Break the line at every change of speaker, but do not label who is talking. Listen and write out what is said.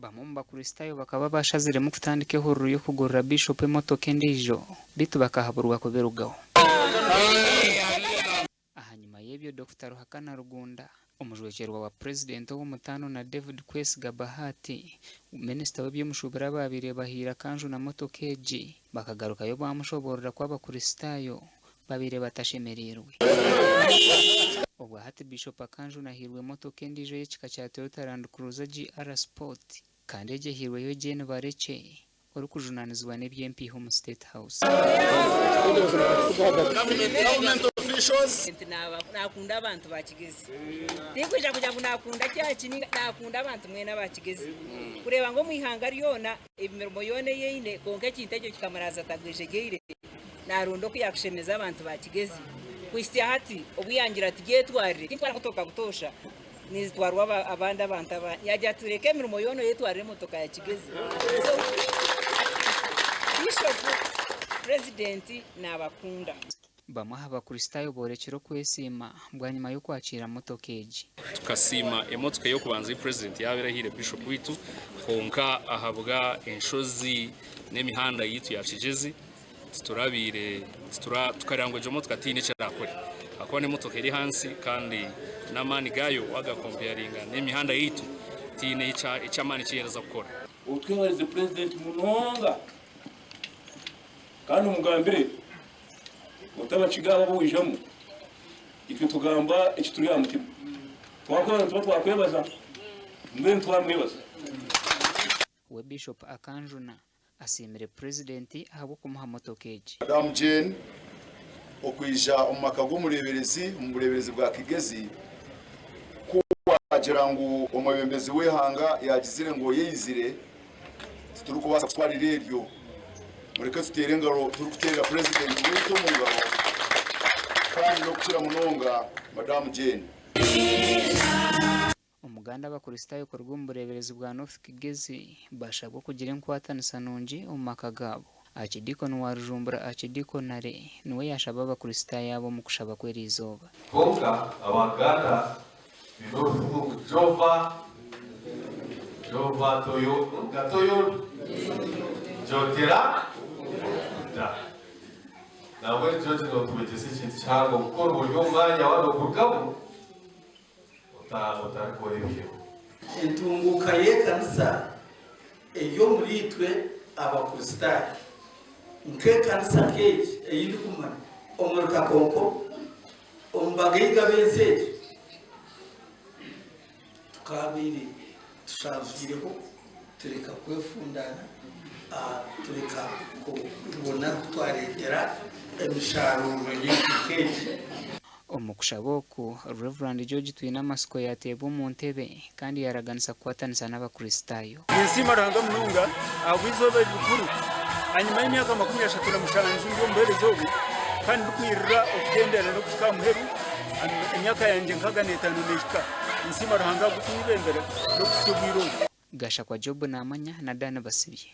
Bamwe omu bakristaayo bakaba bashaziremu kutandika ehururu y'okugurira Biishopu emotoka endiijo beitu bakahaburwa kubirugaho. Ahanyima y'ebyo Dokita Ruhakana Rugunda, omujwekyerwa wa Purezidenti ow'omutaano na David Kwesiga Bahati, Minisita w'eby'omushuuburo abaabaire bahaire akanju na motoka egi bakagarukayo baamushoboorora ku Abakristaayo babaire batashemereirwe. Obwa hati Bishop Akanju nahairwe emotoka endiijo ey'ekika kya Toyota Land Cruiser GR Sport kandi egi ehairweyo Jane Barekye orikujunanizibwa n'eby'empiiha omu State House.
Nti nakunda abantu ba Kigezi. Tinkwija kugira ngu nakunda kyaki ninga nakunda abantu mwena aba Kigezi. Kureeba ngu omu ihanga ryona emirimo yoona ei aine kwonka ekintu ekyo kikamuraaza atagwejegyeire. Naronda oku yakushemeza abantu ba Kigezi. Kuhitsya hati obu yangira ati gyetwarire, tintwara motoka butoosha, nizitwarwa abandi abantu abandi. Yagira ati reka emirimo yoona oyetwarire emotoka ya Kigezi. So Bishop, President nabakunda.
Bamwe aha Bakristaayo boorekire okwesiima bwanyima y'okwakiira motoka egi.
Tukasiima emotoka ey'okubanza ei Purezidenti yaabaire ahaire Bishopu waitu kwonka ahabwa enshozi n'emihanda yaitu ya Kigyezi titurabaire tukareeba ngu egyo motoka tihaine eki eraakore ahakuba n'emotoka eri ahansi kandi n'amaani gaayo waagakompeyaringa n'emihanda yaitu tihaine eky'amaani eki erikuza kukora.
Otwebarize Purezidenti munonga kandi omugambire oti Abakiga abo abu waijamu itwe tugamba ekituri aha mutima. Twakwebaza nituba twakwebaza mbwenu twamwebaza.
We Bishop Akanjuna asiimire Purezidenti ahabw'okumuha motoka egi.
Madamu Jane okwija omu maka g'omureeberezi omu bureeberezi bwa Kigezi ku waagira ngu omwebembezi w'eihanga yaagizire ngu oyeizire titurikubaasa kutwarira eryo. Mureke tuteere engaro turikuteerera Purezidenti waitu omu ngaro kandi n'okukira munonga Madamu Jane.
Omuganda Abakristaayo kuruga omu bureeberezi bwa North Kigezi baashabwa okugira enkwatanisa nungi omu maka gaabo. Aakidiikoni wa Rujumbura Aakidiikonare niwe yaashaba Abakristaayo aba omu kushaba kw'eriizooba.
Kwonka Abaganda baine orufumu ngu Jova, Jova toyo, nga toyo, jotera da. Nambwenu George notwegyesa ekintu kihango kukora ori omu mwanya waaba nogurugamu. Otarikora ebihemu.
Entunguuka y'ekanisa eri omuri itwe Abakristaayo. Nk'ekanisa nk'egi ei ndikumanya omuri Kakonko, omu bagaiga b'ensi egi, tukaabaire tushanjwireho tureka kwefundaana, tureka kubona oku twareetera emisharuuro yaitu nk'egi.
Omu kushaba oku, Rev. George Twinamatsiko yaateebwa omu ntebe kandi yaaraganisa kukwatanisa n'Abakristaayo.
Ninsiima Ruhanga munonga ahabw'eizooba eri rikuru. Ahanyima y'emyaka 37 ndi omu buheereza obu kandi ndikwirira okuhendera n'okuhika aha muheru, emyaka yangye 65 neehika. Ninsiima Ruhanga ahabw'okunyebembera n'okuhitsya obwire obu.
Gashakwa Job Namanya na Dan Basibye.